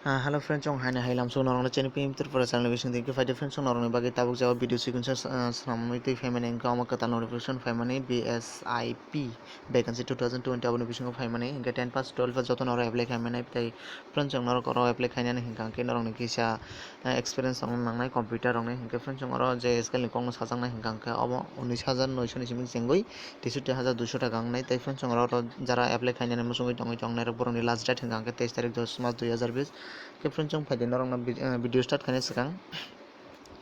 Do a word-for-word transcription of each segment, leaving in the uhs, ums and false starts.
Ah, hello friends, chong haini hai lamsok norokno chini P M Tripura channel bising thank you. Friends, chong norokni bagwi tabuk jao video sequence, ah, swnamwi twi phaimani, wngkha omo kwtal notification phaimani B S I P vacancy two thousand twenty aboni bisingo phaimani, hwnkhe ten pass, twelve pass joto norok apply khaimani. Tei friends, chong norok oro apply khainani hwnkha hwnkhe norokni kisa, ah, experience rokno nangnai computer rokni. Hwnkhe friends, chong oro je scale ni kokno sajaknai hwnkha hwnkhe obo unis hajar noisho ni simi chengwi teishotti hajar duisho taka wngnai. Tei friends, chong oro jara apply khainani muchungwi tongwi tongnai rok borokni last date hwnkha hwnkhe teis tarik dos mas dui hajar bis. Hwnkhe friends, chong phaidi norokno vid-, eh, video start khaina swkang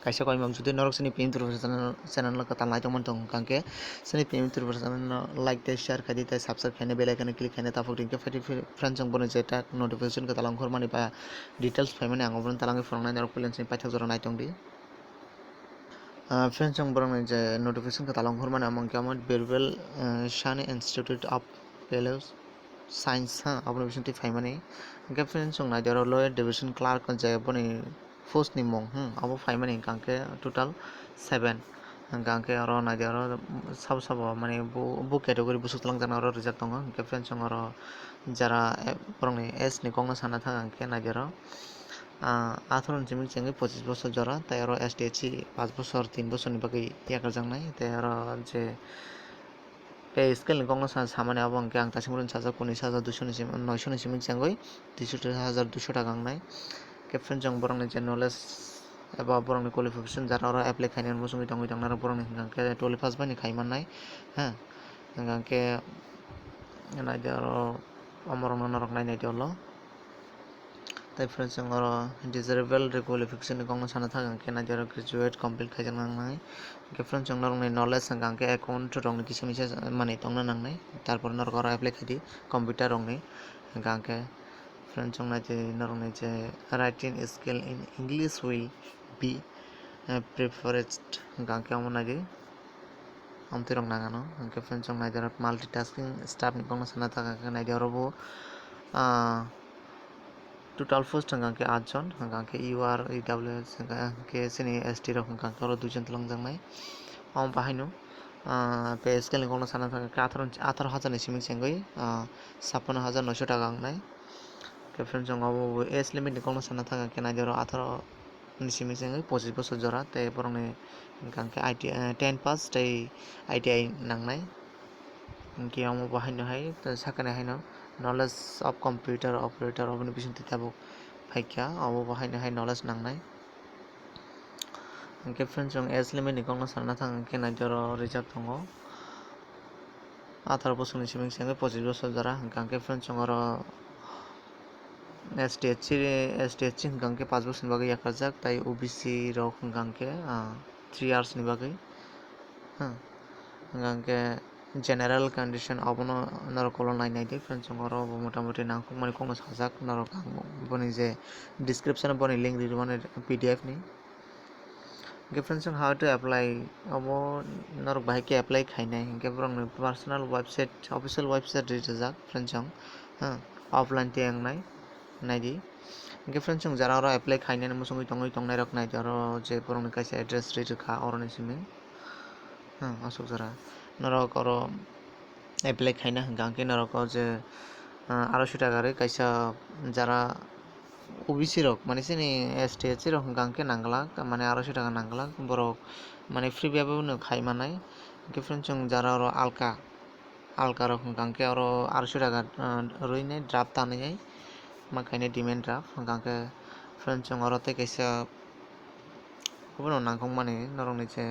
kaisa koimok, jodi norok chini P M Tripura channel, channel no kwtal nai tongmani tong hwnkha hwnkhe chini P M Tripura channel no like tei share khaidi tei subscribe khaina bell icon click khaina taphok di. Hwnkhe phaidi friends, chong bono je tak notification kwtal ongkhormani ba details phaimani ang obono talangwi phunuknai, norok puila chini paithak jora nai tongdi. Ah, friends, chong borokni je notification kwtal ongkhormani omo hwnkhe omo Birbal, eh, Sahni Institute of Value Science, ha, aboni bisingtwi phaimani. Hwnkhe friends, chong naidi oro lower division clerk je boni post ni mung, hmm, abo phaimani hwnkha hwnkhe total seven. Hwnkha hwnkhe oro naidi oro sabo sabo mane bo, bo category bwswk twlangjaknai oro rijak tongo. Hwnkhe friends, chong oro jara, eh, borokni age ni kokno sana thang hwnkhe naidi oro, ah, atharo ni simi chengwi pochis bosor jora, tei oro S T S C paanch bosor, tin bosor ni bagwi yakarjaknai, tei oro je pay scale ni kokno sa-, samani abo hwnkhe ang tasing bwrwi sajak unis hajar duisho ni simi, noisho ni simi chengwi teishotti hajar duisho taka wngnai. Hwnkhe friends, chong borokni je knowledge eba borokni qualification jara oro apply khainani muchungwi tongwi tongnai rok borokni hwnkha hwnkhe twelve pass bai ni khai mannai, ha, hwnkha hwnkhe naidi oro omorokno norok nai naidi olo. Tei friends, chwng oro desirable qualification ni kokno sana thang hwnkhe naidi oro graduate complete khaijak nangnai. Hwnkhe friends, chwng norokni knowledge hwnkha hwnkhe account rokni kisa misa manwi tongna nangnai. Tarpor norok oro apply khaidi computer rokni. Hwnkha hwnkhe friends, chwng naidi norokni je writing skill in English will be, eh, preferred hwnkha hwnkhe omo naidi. Amtwi rok nang ano. Hwnkhe friends, chwng naidi oro multitasking staff ni kokno sana thang hwnkhe naidi oro bo, ah, total post hwnkha hwnkhe aat jon, hwnkha hwnkhe U R, E W S, hwnkha hwnkhe chini S T rok hwnkha hwnkhe oro duijon twlangjaknai. Omo bahaino, ah, pay scale ni kokno sana thang hwnkhe atharo, atharo hajar ni simi chengwi, ah, sappanno hajar noisho taka wngnai. Hwnkhe friends, chwng obo bo age limit ni kokno sana thang hwnkhe naidi oro atharo ni simi chengwi pochis bosor jora tei borokni hwnkha hwnkhe I T I, eh, ten pass tei I T I nangnai. Hwnkhe omo bo haino hai, tei sakani haino knowledge of computer operator oboni bisingtwi tabuk phaikha, obo bo haino hai knowledge nangnai. Hwnkhe friends, chwng age limit ni kokno sana thang hwnkhe naidi oro rijak tongo atharo bosor ni simi chengwi pochis bosor jora, hwnkha hwnkhe friends, chwng oro S T S C, S T S C hwnkha hwnkhe paanch bosor ni bagwi yakarjak, tei O B C rok hwnkha hwnkhe, ah, three years ni bagwi, hmm, hwnkha hwnkhe general condition abono norok ulo nai naidi friends, chwng oro bo motamuti nangkukmani kokno sajak norok, ang boni je description o boni link ri rwmani P D F ni. Hwnkhe friends, chwng how to apply, obo norok bahai khe apply khainai hwnkhe borokni personal website, official website rijak friends, chwng, ha, offline tei wngnai, naidi. Hwnkhe friends, chwng jara oro apply khainani muchungwi tongwi tongnai rok naidi, oro je borokni kaisa address ri rwkha oroni simi, ha, aswk jora norok oro apply khaina hwnkha hwnkhe norok o je, ah, aroiso taka rwi kaisa jara O B C rok, mane chini S T S C rok hwnkha hwnkhe nang glak, mane aroiso taka nang glak borok, mane free bai bo no khai manai. Hwnkhe friends, chwng jara oro alka, alka rok hwnkha hwnkhe oro aroiso taka, ah, rwinai draft tanwi ma khainai demand draft. Hwnkha hwnkhe friends, chwng oro tei kaisa Obono nangkukmani norokni je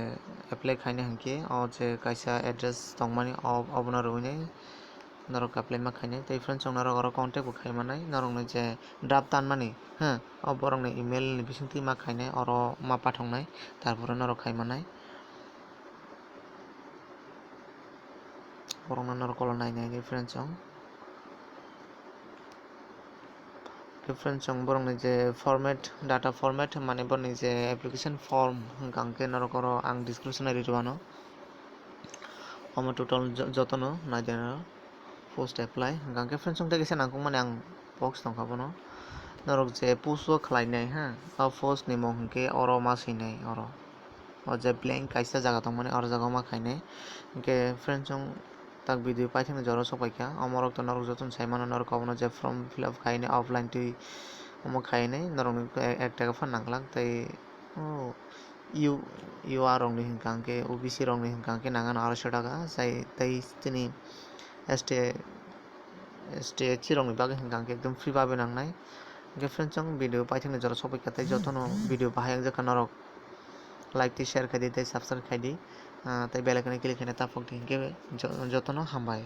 apply khaina hinkhe o je kaisa address tongmani o, obono rwinai norok apply ma khainai. Tei friends, chwng norok oro contact bo khai manai norokni je draft tanmani, ha, o borokni email ni bisingtwi ma khainai, oro ma pathoknai, tarpore norok khai manai. Borokno norok ulo nai nai di friends, chwng. Khe friends, chwng borokni je format, data format, mane borokni je application form hwnkha hwnkhe norok oro ang description o ri rwano. Omo total jo-, jotono naidi oro post apply hwnkha hwnkhe friends, chwng tei kisa nangkukmani ang post tongkha bono. Norok je post o khlainai ha, o post ni mung hwnkhe oro ma swinai oro. O je blank kaisa jaga tongmani oro jaga o ma khainai. Hwnkhe friends, chwng tak video paithakni jora o sok paikha. Omorok to norok jotono sai mano, norok obono je form fill up khainai offline twi Omo khainai norokni ek taka phan nangkhlak tei, oh, U, U R rokni hinkha hwnkhe, O B C rokni hinkha hwnkhe nangano aroiso taka, sai tei chini S T, S T, S C rokni bagwi hinkha hwnkhe ekdom free babe nangnai. Hwnkhe friends, chwng video paithakni jora sokphaikha tei jotono video bahai wngjakha norok like tei share khaidi tei subscribe khaidi, ah, tei bell icon-o click khaina taphok di, hwnkhe jo-, jotono hambai.